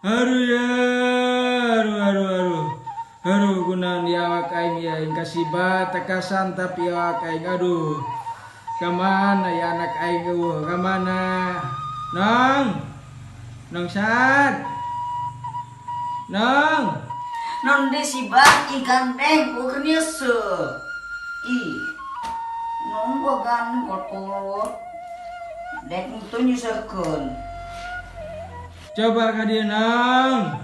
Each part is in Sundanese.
Aduh ya, aduh aduh aduh. Aduh, kunaon di awak aing ya, aing kasibat tekasan tapi awak aing, aduh. Kemana ya anak aing eueuh? Kemana? Nong. Nong Sad. Nong. Non de si ba ikan teh keur nyeuseuk. Ih. Nong gua gandeng kolot. Dek itu nyeuseukkeun. Coba ka dieu, Nong.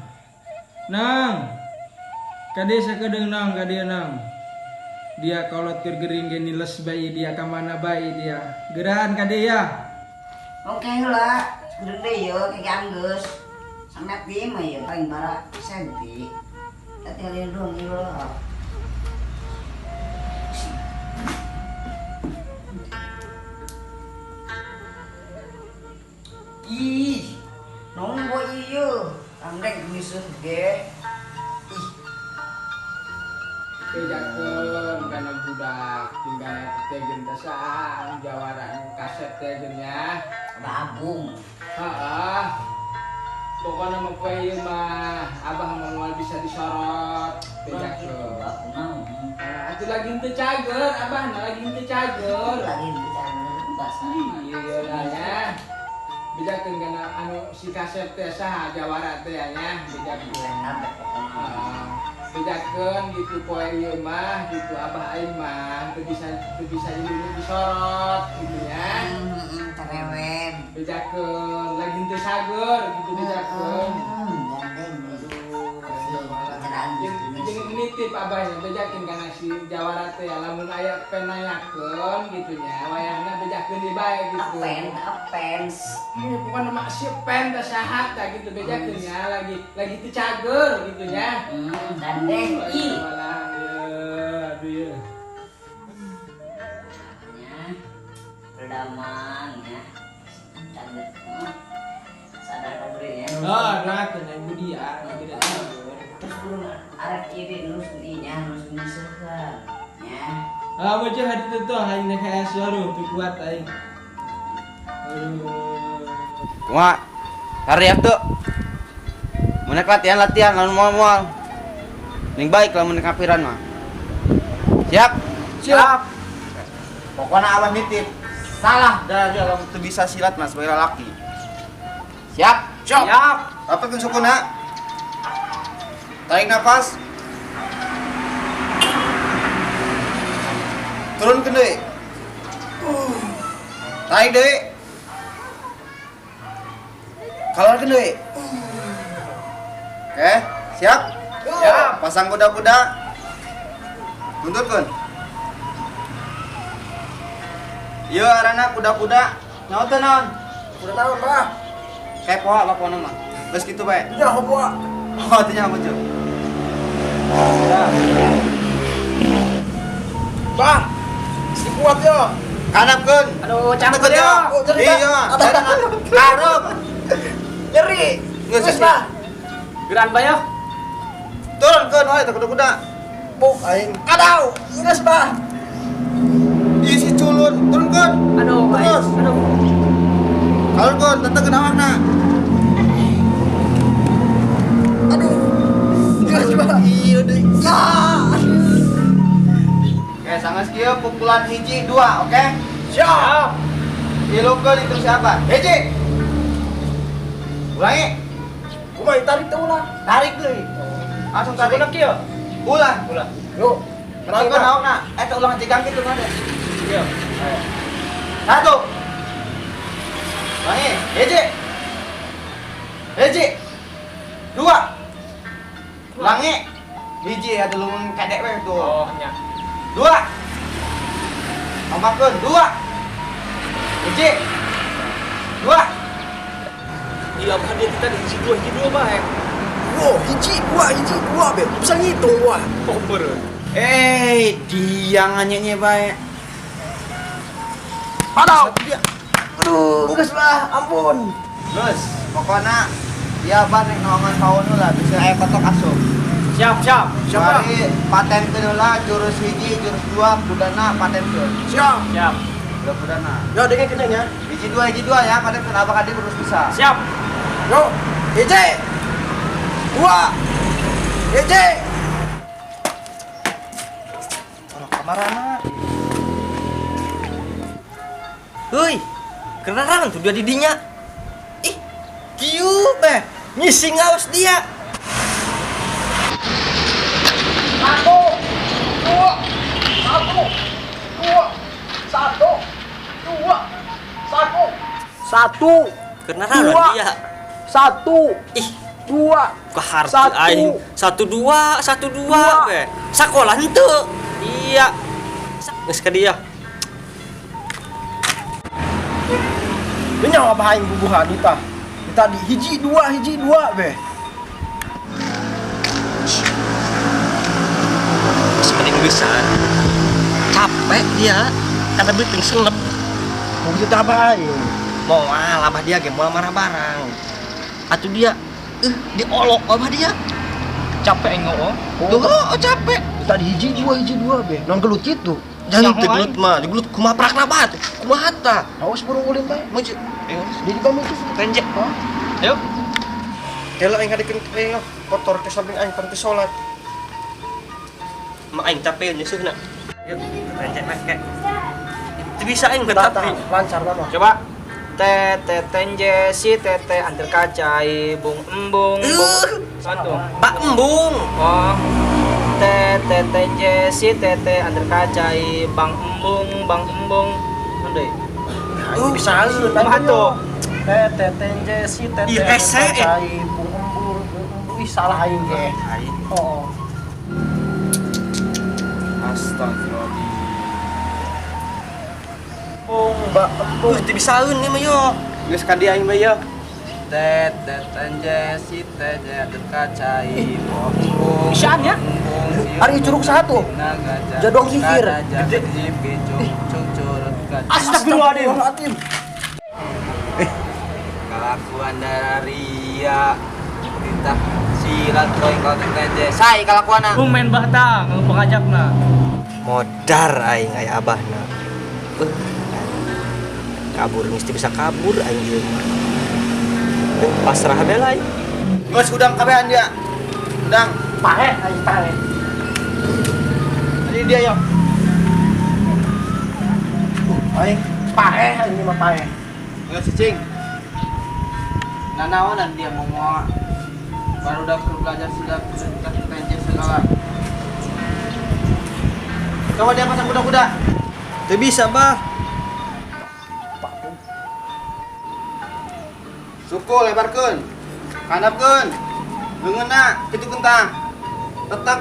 Nong. Ka dieu sakedeung, Nong, ka dieu, Nong. Dia kolot keur gering ge niles bae dia, ka mana bae dia. Gerahan ka dieu ya. Oke heula, sakedeung deui ye kayak anggeus. Samet di mah ye paling bara senti. Kita tinggalin dong ieu lah. Ih, nonggo iya, andeng nyusun ge. Ih, Bejakeun kana budak tinggal teh geun teh saha jawara nu kasep teh geun nya. Babung. Heeh. Pokoknya mah poe ieu mah abah mah moal bisa disorot. Bejakeun. Aku naon. Nah, atuh lagi henteu cager, abah na lagi henteu cager. Lagi henteu cager bahasa. Iya lah ya. Bejakeun kana anu si kasep teh saha jawara teh nya, bejakeun. Heeh. Bejakeun gitu poe ieu mah gitu abah aing mah teu bisa ilmu disorot gitu ya. Heeh, cerewet. Bejakeun lagi henteu sager gitu bejakeun. Gandeng. Jeung nitip abahnya bejakeun kana si jawara teh lamun aya penanyakeun gitu nya wayahna bejakeun di bae gitu. Apen, apens. Ini pokoknya mak si pen teh saha tah gitu bejakeun nya lagi teu cager gitu nya. Gandeng ih. Walah ya, aduh ya. Ya, redaman ya. Cager. Sadar kabeh ya. Oh, doakeun ibu dia lagi teu cager. Terus belum arek ieu deui nurus nya nurus nyeuseukkeun ya. Ah, bocah hadi teu tuh aing nek hayas aduh teu kuat aing. Aduh. Kumaha? Karya tuh. Mun latihan-latihan lamun moal-moal. Ning baik lamun kapiran mah. Siap? Siap. Pokoknya abah nitip. Salah dari lamun teu bisa silat mah sebagai lelaki. Siap? Siap. Siap. Apa kun sukuna? Tarik nafas. Turun ke deui. Tarik deui. Keluarkeun deui. Oke, siap? Siap. Pasang kuda-kuda. Tuntutkeun. Ieu arana kuda-kuda. Naon teh naon? Kuda naon, Pak? Kepo apa pokona mah. Geus kitu bae. Ya, hobo. Oh, teu nyaho bocil. Bang, si kuat yo. Kanapkeun. Aduh, Tekan yo. Iya. Karep. Nyeri. Geus, Geus, Pak. Geran bae yo. Turunkeun wae teh kuda-kuda. Buk aing. Aduh, geus, Pak. Ih si culun, turunkeun. Aduh, Terus. aduh. Kalurkeun, tetekeun awakna. Aduh. Geus, Pak. Iya deui. Ah. Oke, sangat kieu pukulan hiji dua, oke? Siap. Ilukeun itu siapa? Hiji. Ulangi. Kumaha tarik teh ulah. Tarik deui. Langsung tarik. Ulah kieu. Ulah. Ulah. Yuk. Turunkeun awakna. Eta ulang cigang kitu mah deh. Kieu. Satu. Ulangi. Hiji. Hiji. Dua. Ulangi. Hiji atuh lu kadek we tuh. Oh, nya. Dua. Tambahkeun dua. Hiji. Dua. Gila bah dia tadi hiji dua bae. Wow, hiji, dua, be. Bisa ngitung gua. Oh, beureum. Eh, dia nganyanya bae. Aduh. Aduh, geus lah, ampun. Terus, pokoknya dia ban nek naongan paun lah bisa aya kotok asup. Siap, siap. Siap, Pak. Mari patenkeun heula jurus hiji, jurus dua, kudana patenkeun. Siap. Siap. Udah kudana. Yo, dengen kena nya. Hiji dua ya, patenkeun abah kadi terus bisa. Siap. Yo, hiji. 2, hiji. Orang kamarana. Heuy, kenaran tuh dia didinya. Ih, kieu beh, ngising ngaos dia. 1, 2, 1, 2, 1, 2, 1. 1, Kenaran 2, dia. 1, Ih, 2, keharti 1, aing. 1 2, 1 2 2. beh. Sakola henteu. Iya. Geus ka dia. Nyawa abah aing bubuhan ita. Tadi hiji 2 hiji 2 beh. Mending bisa. Capek dia, karena beuteung selep. Mau kita abah aing. Moal abah dia ge moal marah barang. Atuh dia diolok abah dia. Capek aing ngomong. Tuh, oh, capek. Tadi hiji 2 hiji 2 beh. Non gelut kitu. Jangan gelut mah, digelut kumaha prakna bat. Kumaha tah? Awas burung ulin bae. Mun ayo Di kami tuh. tenjek. Hah? Ayo. Kela aing ngadekeun aing kotor ke samping aing pan salat. Ma aing capek nyeuseuna. Yuk, tenjek mah kek. Teu bisa aing Tata, tapi. lancar mah. Coba. T T tenje si T T antar kacai bung embung bung. Satu. Pak embung. Oh. T T tenje si T T antar kacai bang embung bang embung. Andai. Aing bisa Kumaha tuh? T T tenje si T T Ih, hese, eh. kacai bung embur bung embur. Ih, salah aing ge. Aing. Oh. Astagfirullahaladzim. Bung bak embung. Teu bisaeun ieu mah yo. Geus ka dia aing bae yeuh. T T tenje si T J antar kacai bung embung. Bisaan ya? Ari curug satu. Jadong sihir. Gede. Astagfirullahaladzim. Kelakuan dari ya perintah silat roy kau tenje. Sai kelakuan. Main batang pengajakna. Modar aing aya abahna. Kabur mesti bisa kabur aing ieu mah. Pasrah bae lah aing. Geus udang kabehan dia. Udang. Paeh aing paeh. Ini dia yo. Aing paeh aing mah paeh. Geus cicing. Nanaonan dia mau baru udah belajar sudah perintah tenje segala. Coba dia pasang kuda-kuda. Teu bisa, Bah. Suku lebarkeun. Kandapkeun. Leungeunna kitu kentang. Tetep.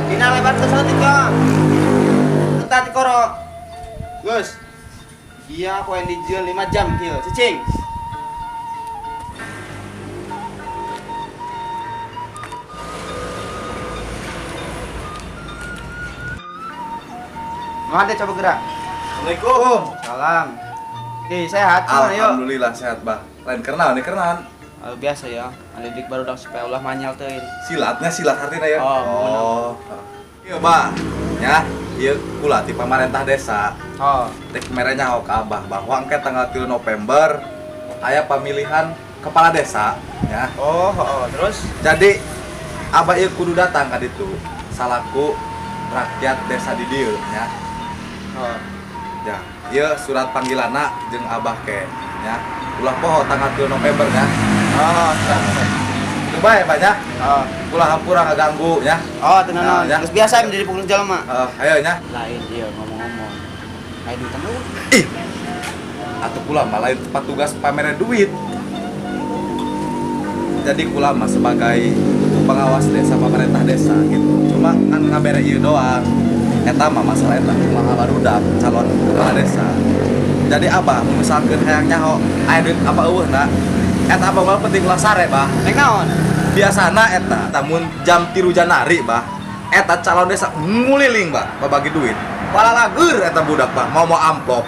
Dina lebarkeun saeutik ka. Tetap dikorok. Geus. Dia poe dijieun 5 jam kieu, cicing. Mana coba gerak. Assalamualaikum. Salam. Oke, sehat. Gimana, yuk? Alhamdulillah sehat, Bah. Lain kenal nih kenalan. Biasa ya, adik baru udah supaya ulah manyal teuing. Silatnya silat artinya ya. Oh, Iya, Bah. Ya, ieu kula ti pamarentah desa. Oh, Tek merenya nyaho ka Abah bahwa engke tanggal 3 November aya pemilihan kepala desa, ya. Oh, oh, terus? Jadi Abah ieu kudu datang ka ditu salaku rakyat desa di dieu nya. Oh. Ya, ieu surat panggilanna jeung Abah ke nya. Ulah poho tanggal 3 November nya. Oh, siap. Itu bae Pak nya. Oh. Ulah hampura ngaganggu nya. Oh, tenang, Nah, ya. Terus biasa menjadi pengurus jelema. Heeh, ayo nya. Lain dia ngomong-ngomong. Kayak duitan lu. Ih. Atuh kula mah lain tempat tugas pameran duit. Jadi kula mah sebagai pengawas desa pemerintah desa gitu. Cuma kan ngabere ieu doang. Eta mah masalah eta kumaha barudak calon kepala desa. Jadi abah misalkan hayang nyaho aya duit apa eueuhna, eta abah mah penting ulah sare bah. Rek naon? Biasana eta tamun jam 3 Januari bah, eta calon desa nguliling bah, babagi duit. Palalagur eta budak bah, mau amplop.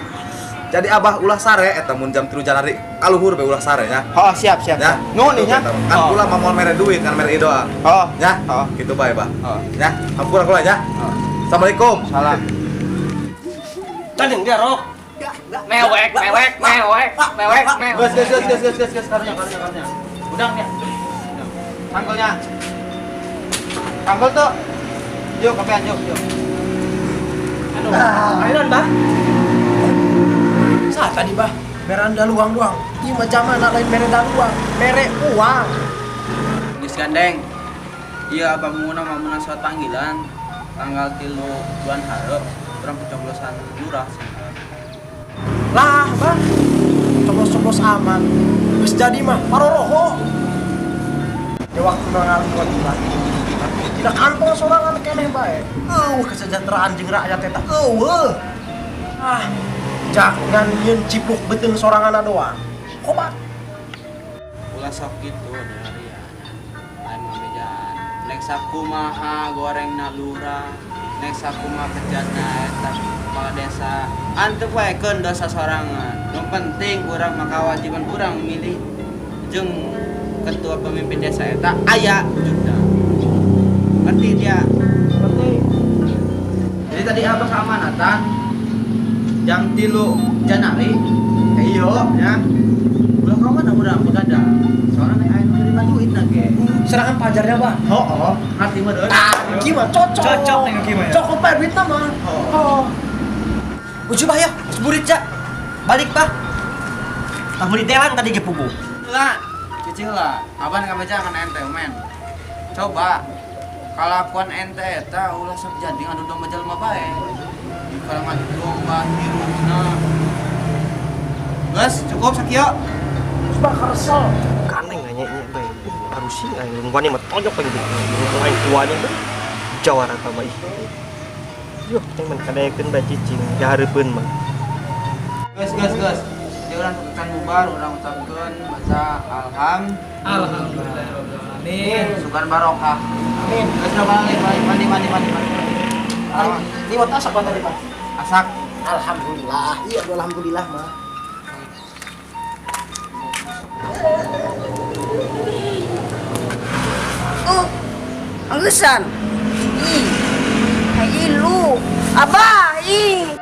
Jadi abah ulah sare eta mun jam 3 Januari kaluhur be ulah sare nya. Oh, siap, siap. Ya. Nuhun nih nya. Kan kula mah moal mere duit kan mere doang. Oh. Ya. Oh. Gitu bae bah. Oh. Ya, hampura kula nya. Oh. Assalamualaikum. Salam. Tanding dia rok. Mewek, mewek, mewek, mewek, mewek. Gas, gas, gas, gas, gas, gas, gas, karunya, karunya, karunya. Udang ya. Sangkulnya. Sangkul tuh. Yuk, kapean yuk, yuk. Anu, ayo bah. Saat tadi bah, beranda luang doang. Ieu mah zaman lain beranda luang, mere uang. Geus gandeng. Iya, abah muna mah meunang surat panggilan tanggal 3 bulan hareup urang pencoblosan lurah. Lah, bah. Coblos-coblos aman. Geus jadi mah paroroho. Ya waktu ngaluan lah. Tidak kantong sorangan keneh bae. Eueuh kesejahteraan jeung rakyat eta. Eueuh. Ah, jangan nyeun cipluk beuteung sorangan doang. Kobat. Ulah sok gitu dari ya. Lain mah bejaan. Nek sakumaha gorengna lurah, nek sakumaha kejatna eta kepala desa. Antep wae keun dosa sorangan. Nu penting urang mah kewajiban urang milih jeung ketua pemimpin desa eta aya wujudna. Ngerti dia? Ngerti. Jadi tadi abah sama Nathan jam 3 Januari. Iyo ya. Ulah ka mana urang begadang. Soalnya nek aya nu nerima duit na ge. Serangan pajarnya, Bah. Heeh, ngerti mah deui. Tah, kieu mah cocok. Cocok nih kieu mah ya. Cocok bae duitna mah. Oh. Uju bah ya, geus burit ja. Balik bah. Tah meuli delan tadi ge puguh. Lah, cicing lah. Abang ngabeja kan ente men. Coba kalakuan ente eta ulah sok jadi ngadu domba jelema bae. Di kalau ngadu domba hirupna. Geus, cukup sakieu. Terus bah karesel. Kaneng nanya nya bae. Harusi aing lungguan mah tojok aing lungguan aing tuanya bae. Jawara ka mah ih. Yuh, teh men kadaekeun bae cicing dihareupeun mah. Geus, geus, geus. Jadi urang tukeran bubar, urang ucapkeun baca alham. Alhamdulillahirabbil alamin. Sugan barokah. Amin. Geus udah balik, balik, mandi, mandi, mandi, mandi. Liwat asak bah tadi, Pak. Asak. Alhamdulillah. Iya, alhamdulillah mah. Tuh, anggesan. Ih, hai lu. Abah, ih.